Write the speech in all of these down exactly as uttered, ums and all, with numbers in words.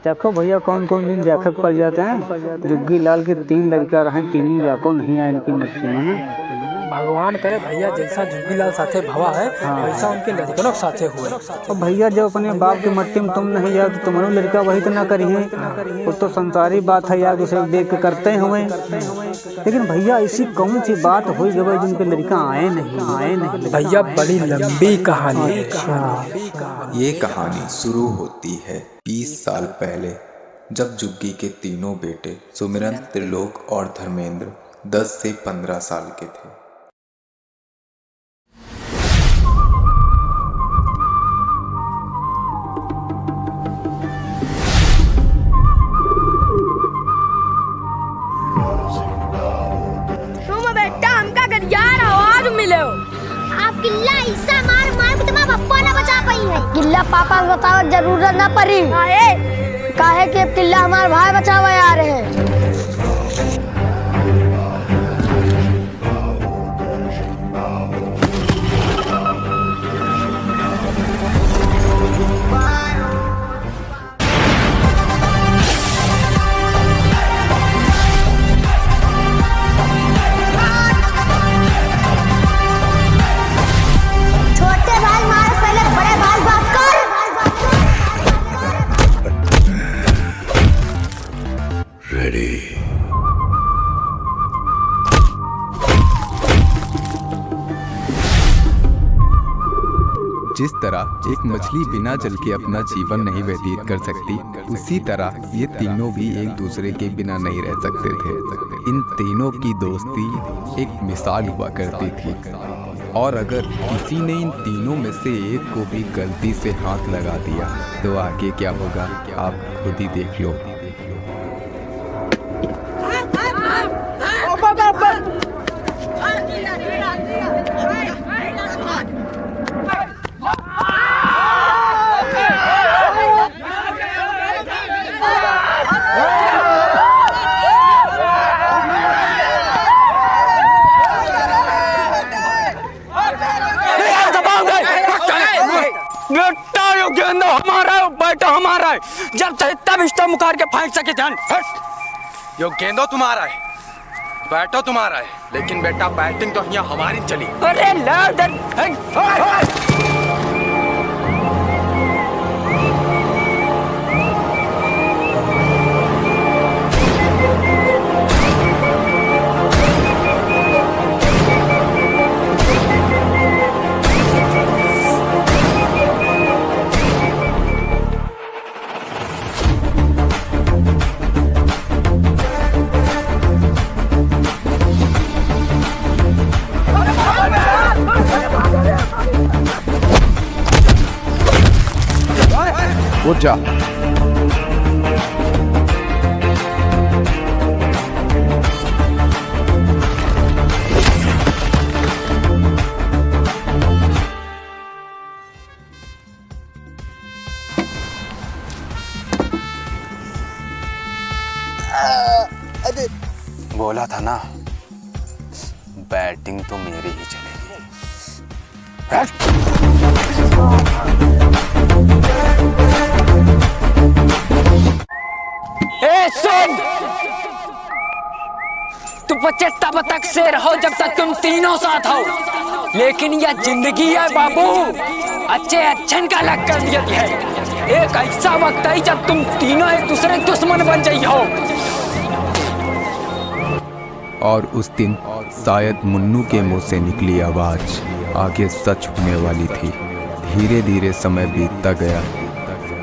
देखो भइया, कौन कौन दिन देखक पड़ जात है। जुग्गी लाल के तीन लड़का रहे, तीनों लड़को नहीं आए इनकी मट्टी में। भगवान करे भइया, जैसा जुग्गी लाल साथे भवा है, हाँ। वैसा उनके लड़कनों के साथे हुए। तो भइया, जब अपने बाप के मट्टी में तुम नहीं जाओ, तो तुम्हारे लड़का वही तो ना करिए। वो तो संसारी बात है यार, दूसरे को देख के करते हुए। लेकिन भइया, ऐसी कौन सी बात हुई जब जिनके लड़का आए नहीं, आए नहीं? भइया, बड़ी लंबी कहानी है। अच्छा। ये कहानी शुरू होती है बीस साल पहले, जब जुग्गी के तीनों बेटे सुमिरन, त्रिलोक और धर्मेंद्र दस से पन्द्रह साल के थे। तुम बेटा हमका गरिया रहो, आज मिले हो। आप किल्ला ऐसा मार मार के तुम्हारा पप्पा ना बचा पाई है। किल्ला पापा से बतावे जरूरत ना पड़ी। काहे? काहे कि अब किल्ला हमार भाई बचावे आ रहे हैं। छोटे भाई मार, पहले बड़े भाई बात कर। Ready। जिस तरह एक मछली बिना जल के अपना जीवन नहीं व्यतीत कर सकती, उसी तरह ये तीनों भी एक दूसरे के बिना नहीं रह सकते थे। इन तीनों की दोस्ती एक मिसाल हुआ करती थी, और अगर किसी ने इन तीनों में से एक को भी गलती से हाथ लगा दिया, तो आगे क्या होगा, आप खुद ही देख लो। बेटा, यो गेंदो हमारा है, बैटो हमारा है। जब चाहे तब इस्टा मुकार के फेंक सके जान। हट। यो गेंदो तुम्हारा है, बैटो तुम्हारा है, लेकिन बेटा, batting तो हियाँ हमारी चली। अरे, ले दे, हट, हट। उठ जा। अरे। बोला था ना, batting तो मेरी ही चलेगी। ए, सुन! तू बच्चे तब तक शेर हो जब तक तुम तीनों साथ हो, लेकिन यह जिंदगी है बाबू, अच्छे अच्छन का अलग कर दिया है। एक ऐसा वक्त है जब तुम तीनों एक दूसरे दुश्मन बन जाइए हो। और उस दिन शायद मुन्नू के मुंह से निकली आवाज आगे सच होने वाली थी। धीरे धीरे समय बीतता गया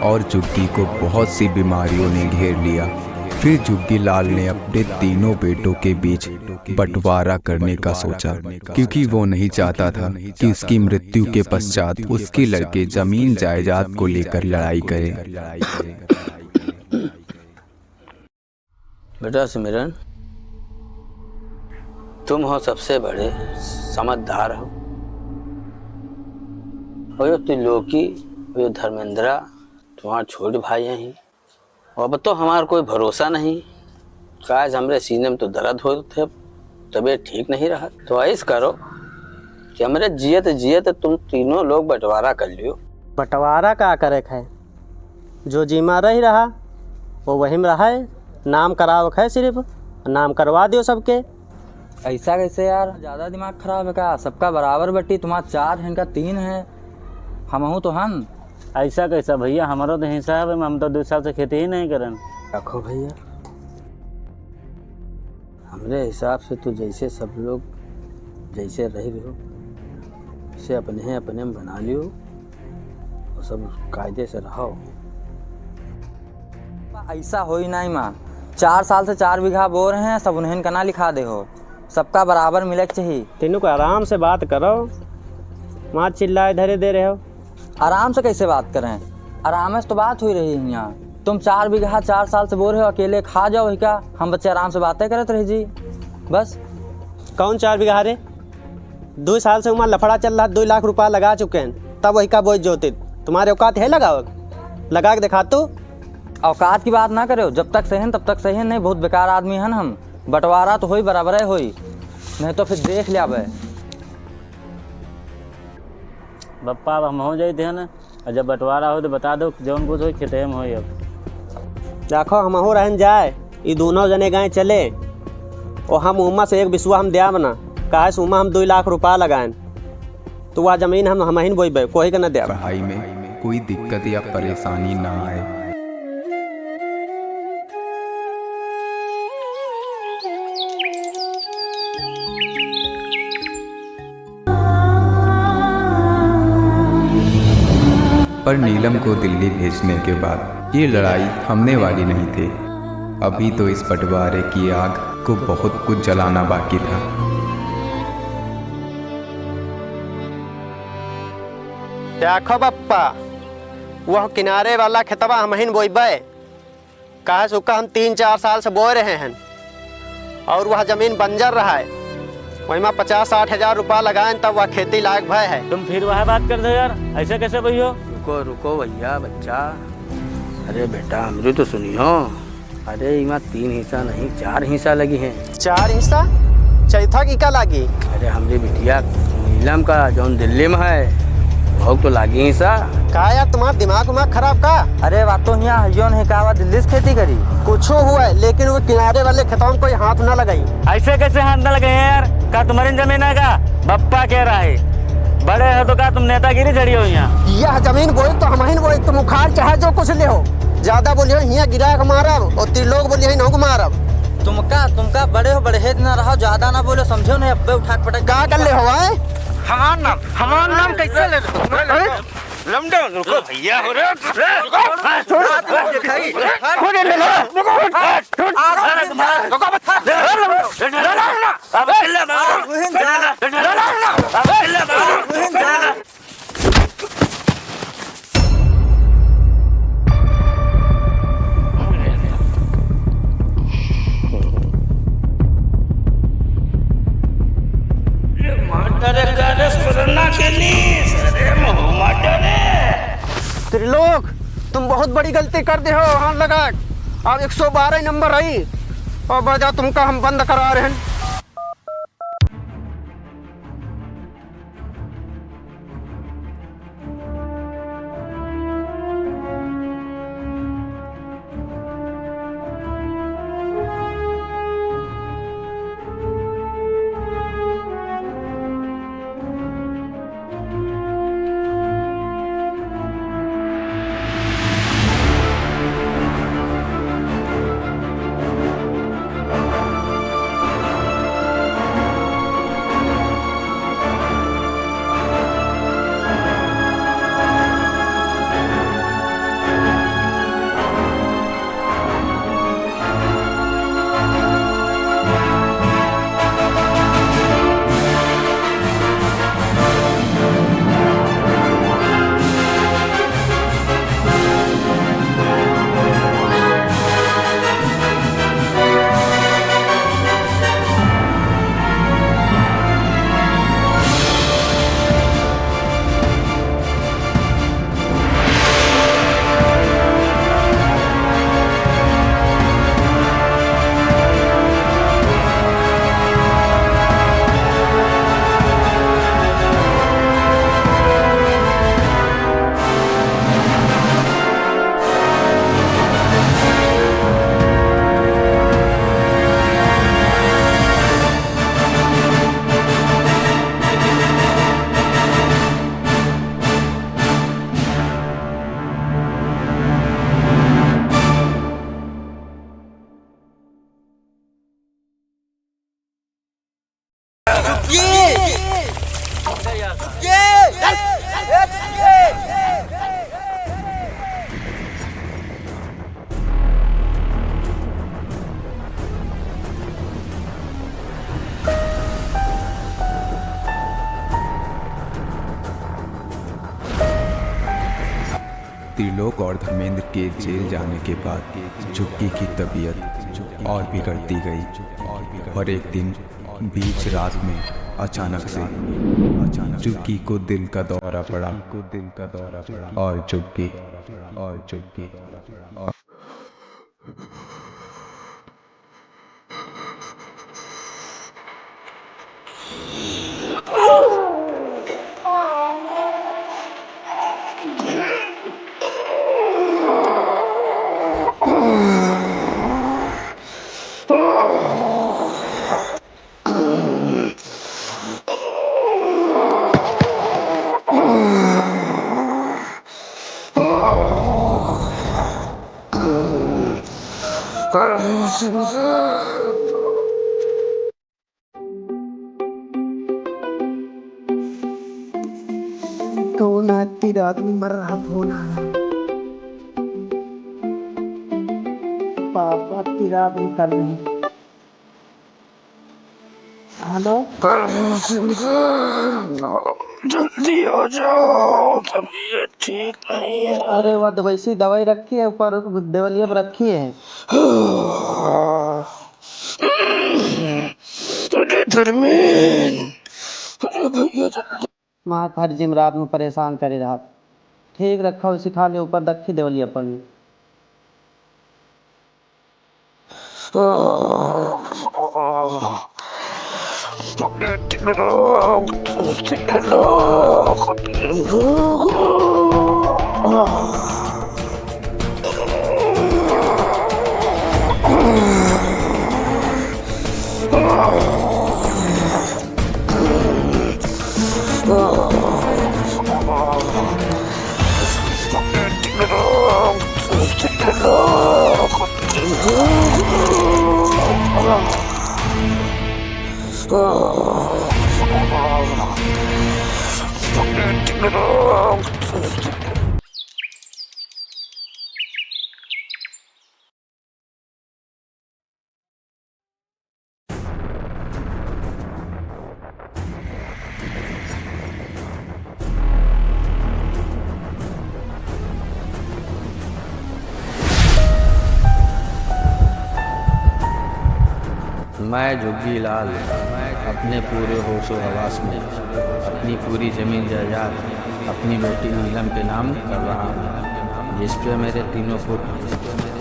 और जुग्गी को बहुत सी बीमारियों ने घेर लिया। फिर जुग्गी लाल ने अपने तीनों बेटों के बीच बंटवारा करने का सोचा, क्योंकि वो नहीं चाहता था कि उसकी मृत्यु के पश्चात उसके लड़के जमीन जायदाद को लेकर लड़ाई करें। बेटा सुमिरन, तुम हो सबसे बड़े, समझदार हो। और यो त्रिलोकी, यो धर्मेंद्रा, तुम्हारा छोट भाई हैं। अब तो हमार कोई भरोसा नहीं। काज हमरे सीने में तो दर्द होत है, तबीयत ठीक नहीं रहा। तो ऐस करो कि हमरे जियत जियत तुम तीनों लोग बंटवारा कर लियो। बंटवारा का करे है? जो जीमा रही रहा, वो वही में रहे, नाम करावे के है सिर्फ, नाम करवा दियो सबके। ऐसा कैसे यार? ज्यादा दिमाग खराब है का? सबका बराबर बटी, तुम्हार चार है, इनका तीन है, हमहू तो हन। ऐसा कैसा भैया, हमारो तो हिस्सा है, हम तो दो साल से खेती ही नहीं करन। रखो भैया, हमरे हिसाब से तो जैसे सब लोग जैसे रह रहे हो, उसे अपने ही अपने में बना लियो और सब कायदे से रहो। ऐसा होई नाई माँ, चार साल से चार बीघा बोर हैं, सब उन्हें कना लिखा दे हो, सबका बराबर मिले के चाहिए। तीनों को आराम से बात करो, वहाँ चिल्लाए धरे दे रहे हो। आराम से कैसे बात करें? आराम से तो बात हुई रही है यहाँ। तुम चार बीघा चार साल से बोर हो, अकेले खा जाओ, वही का हम बच्चे आराम से बातें करत रही जी, बस। कौन चार बीघा रे? दो साल से उमा लफड़ा चल रहा, दो लाख रुपया लगा चुके हैं, तब वही का बोझ जोते। तुम्हारे औकात है लगावे? लगा के दिखा तू। औकात की बात ना करो, जब तक सही हैं तब तक सही हैं, नहीं बहुत बेकार आदमी हन हम। बंटवारा तो होई, बराबर है होई, नहीं तो फिर देख लिया बे। बप्पा, अब हम हो जाते हैं ना, और जब बंटवारा हो तो बता दो, जौन कुछ हो खेते में होई। अब देखो, हमहू रहन जाए, ई दोनों जने गए चले, और हम उमा से एक बिसुआ हम द्याब ना, काहे से उमा हम दो लाख रुपया लगाएन, तो वह जमीन हम, हमहिन बोइबे, कोई के न द्याब। पढ़ाई में कोई दिक्कत या परेशानी ना आए। पर नीलम को दिल्ली भेजने के बाद ये लड़ाई थमने वाली नहीं थी। अभी तो इस बंटवारे की आग को बहुत कुछ जलाना बाकी था। देखो बप्पा, वह किनारे वाला खेतवा हमहिन बोइबे, काहे से ओका हम तीन चार साल से बोए रहे हैं और वह जमीन बंजर रहा है, वही में पचास साठ हजार रुपया लगाएन तब वह खेती लायक भय है। तुम फिर वह बात कर दो यार, ऐसे कैसे भैया? रुको रुको भैया बच्चा, अरे बेटा हमरी तो सुनियो, अरे इमा तीन हिस्सा नहीं चार हिस्सा लगी हैं। चार हिस्सा? चैथा की का लागी? अरे हमरी बिटिया नीलम का जौन दिल्ली में है, वहू तो लागी हिस्सा। का यार तुम्हार दिमाग उमाग खराब का? अरे वा तो हियाँ हइयो नहीं का, वा दिल्ली से खेती करी। कुछो हुआ है, लेकिन वो किनारे वाले खेतवा में कोई हाथ ना लगाई। ऐसे कैसे हाथ ना लगाई यार? का तुम्हारी जमीन है का? बप्पा कह रहा है, बड़े हो तो का तुम नेतागिरी झड़ियो यहाँ? यह जमीन बोई तो हमहिन बोई, तुम उखाड़ चाहे जो कुछ लेहो। ज्यादा बोलियो हियाँ गिरा के मारब और त्रिलोक बोलियो इन्हों को मारब। तुमका, तुमका बड़े हो, बड़े हेत ना रहो, ज्यादा ना बोलो, समझो नहीं, अब्बे उठा के पटक। का कर लेहो आए? हमार नाम, हमार नाम कैसे ले लो? अरे, लमडो, रुको भैया, हो रे, रुको, छोड़, छोड़, छोड़, रुको, रुको, रुको, अबे चिल्ला मत। अबे चिल्ला मत। त्रिलोक, तुम बहुत बड़ी गलती कर दे हो, हाथ लगा। अब एक सौ बारह नंबर आई और बजा तुमका हम बंद करा रहे हैं। त्रिलोक और धर्मेंद्र के जेल जाने के बाद झुग्गी की तबीयत और बिगड़ती गई और एक दिन बीच रात में अचानक से, अचानक झुग्गी को दिल का दौरा पड़ा, को दिल का दौरा पड़ा और झुग्गी, और झुग्गी, और कौन आती रात में मर रहा फोन आ रहा? पापा की रात में कर रहे हैं। हेलो। जल्दी आ जाओ, तबीयत ठीक नहीं है। अरे, वह दवाई सी दवाई रखी है, ऊपर देवलिया पर रखी है। अरे धर्मेन, अरे भैया जल्दी। माँ हर जिम रात में परेशान करे रहा। ठीक रखा, उसी खा ले, ऊपर दखी देवलिया पर। मैं झुग्गी लाल अपने पूरे होशो हवास में अपनी पूरी जमीन जायदाद अपनी बेटी नीलम के नाम कर रहा हूँ, जिस पे मेरे तीनों पुत्र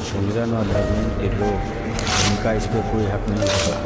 सुमिरन और धर्मेंद्र के लोग, उनका इस पे कोई हक नहीं होगा।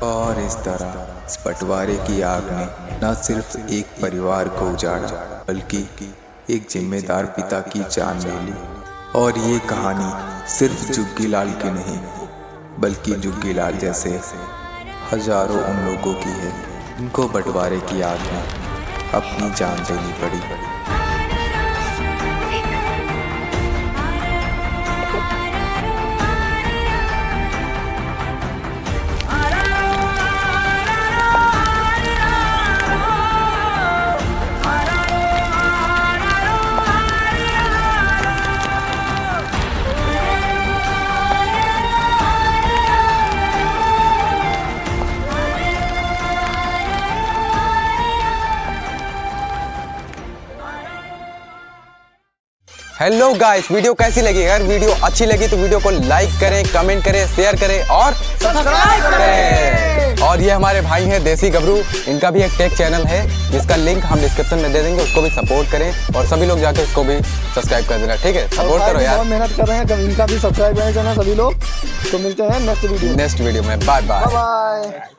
और इस तरह इस बंटवारे की आग ने न सिर्फ एक परिवार को उजाड़ा, बल्कि एक जिम्मेदार पिता की जान ले ली। और ये कहानी सिर्फ जुग्गी लाल की नहीं, बल्कि जुग्गी लाल जैसे हजारों उन लोगों की है, जिनको बंटवारे की आग में अपनी जान देनी पड़ी। Hello guys, video कैसी लगी? अगर video अच्छी लगी तो video को like करें, comment करें, share करें और subscribe करें। और ये हमारे भाई हैं देसी गबरू, इनका भी एक tech channel है जिसका link हम description में दे देंगे, उसको भी support करें और सभी लोग जाके उसको भी subscribe कर देना, ठीक है? और Support भाई करो भी यार। बहुत मेहनत कर रहे हैं, तो इनका भी subscribe करें channel सभी लोग। तो मिलते हैं next video में। Next video में, bye bye। Bye bye।